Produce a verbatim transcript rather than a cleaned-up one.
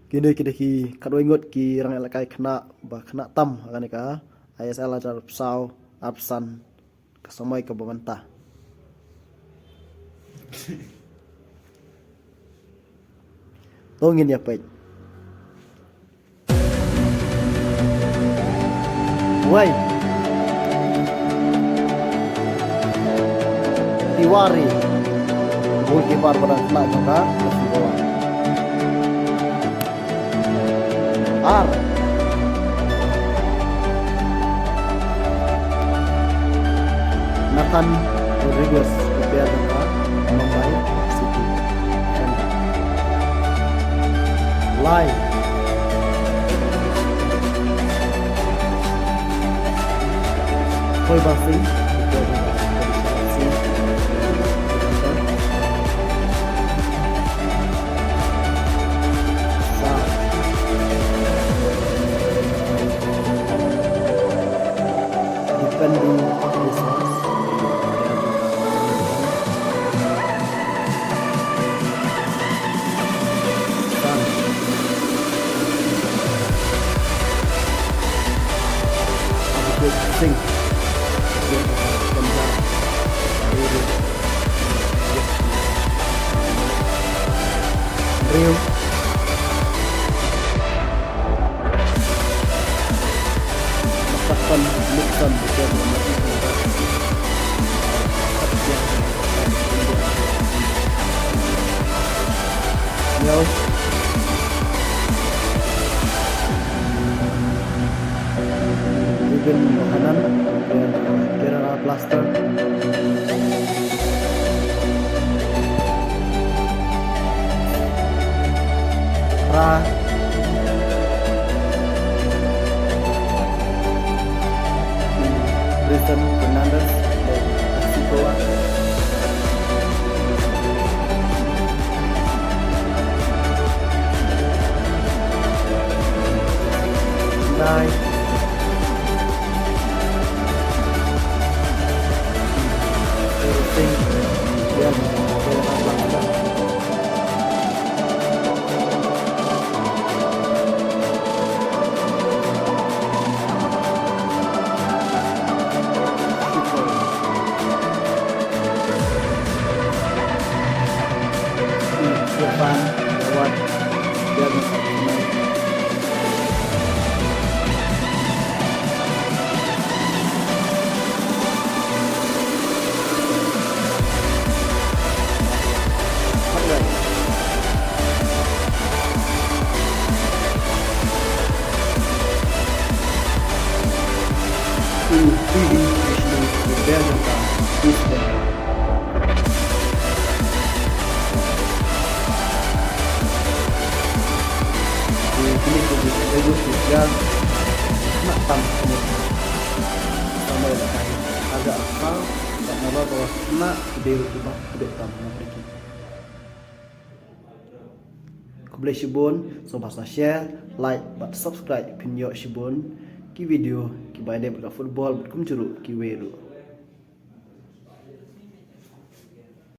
Kine ki dei ki khatwei ngut ki rang ïalehkai khynnah ba khynnah tam ha kane ka I S L hajar arphew saw arphew san ka samoi kaba mynta. To ngin ïa peit. Wei Tiwari, goalkeeper ba dang khynnah jong ka Nasi Goa. Ar Nathan Rodriguez, player jong ka Mumbai City. Lai Khoiba Singh, player jong ka Odisha F C. Sa Dipendra De Sos. San. Abhishek Singh. Punjab. Hynriew. Pakistan Nixon. Yo. Ruben Mohanan, Kerala Blaster. Pra Brisson Fernandes, Mexico. Dai. Irfan, Jawad, Jawad. Khublei shibun, sngewbha sa share, like bad subscribe phin ïoh shibun ki video kiba ïadei bad ka football bad kumjuh ruh kiwei ruh.